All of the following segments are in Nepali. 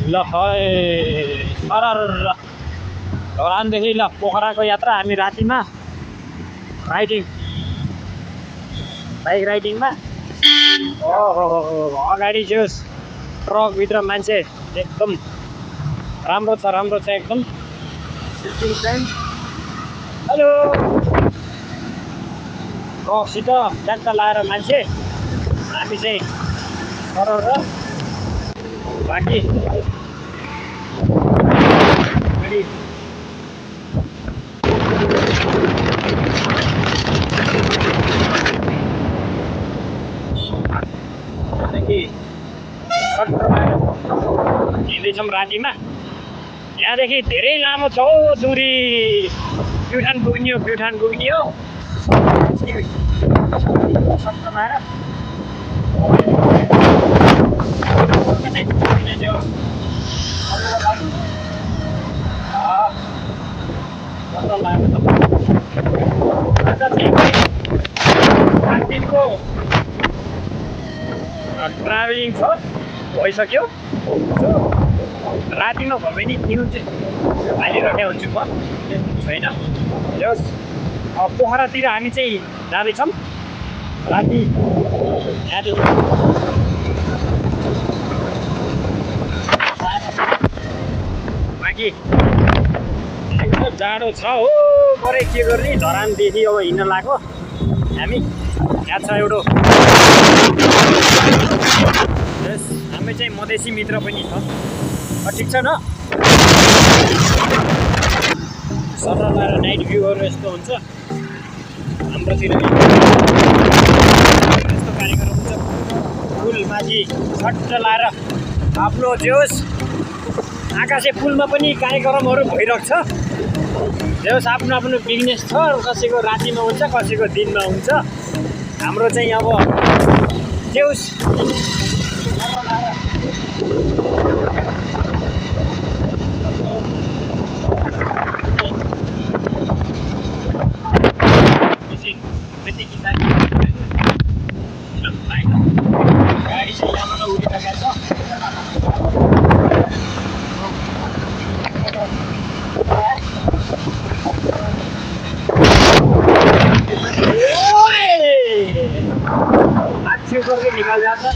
ल सरर धरानदेखि ल पोखराको यात्रा हामी रातिमा राइडिङ बाइक राइडिङमा। अगाडि जोस् ट्रकभित्र मान्छे एकदम राम्रो छ एकदम। हेलो ट्रकसित ट्याक्क लाएर मान्छे हामी चाहिँ सरर बाँकी गाडी हिँड्दैछौँ रातिमा। यहाँदेखि धेरै लामो छ हौ दूरी, प्युठान पुग्ने हो ट्राभलिङ छ भइसक्यो। रातिमा भयो भने न्युज हालिरहेको हुन्छु म, छैन। जस पोखरातिर हामी चाहिँ जाँदैछौँ राति। यहाँदेखि बाँकी एकदम जाडो छ हो, परे के गर्ने। धरानदेखि अब हिँड्न लाग्यो हामी। यहाँ छ एउटा हामी चाहिँ मधेसी मित्र पनि छ, ठिक छ न। सरर लाएर नाइट भ्यूहरू यस्तो हुन्छ हाम्रोतिर यस्तो कार्यक्रम हुन्छ। पुलमाथि छट्ट लाएर आफ्नो जोस् आकाशे पुलमा पनि कार्यक्रमहरू भइरहेको छ। जोस् आफ्नो आफ्नो बिजनेस छ, कसैको रातिमा हुन्छ कसैको दिनमा हुन्छ। हाम्रो चाहिँ अब जोस् गाडी चाहिँ यहाँबाट उडिरहेको छ। अच्छे करके निकाल जाता।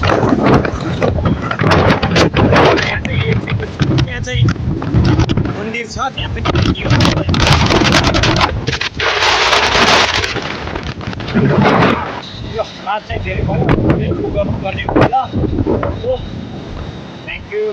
यहाँ चाहिँ मन्दिर छ, त्यहाँ पनि यो बात चाहिँ धेरै भयो, गर्नुपर्ने होला। Thank you.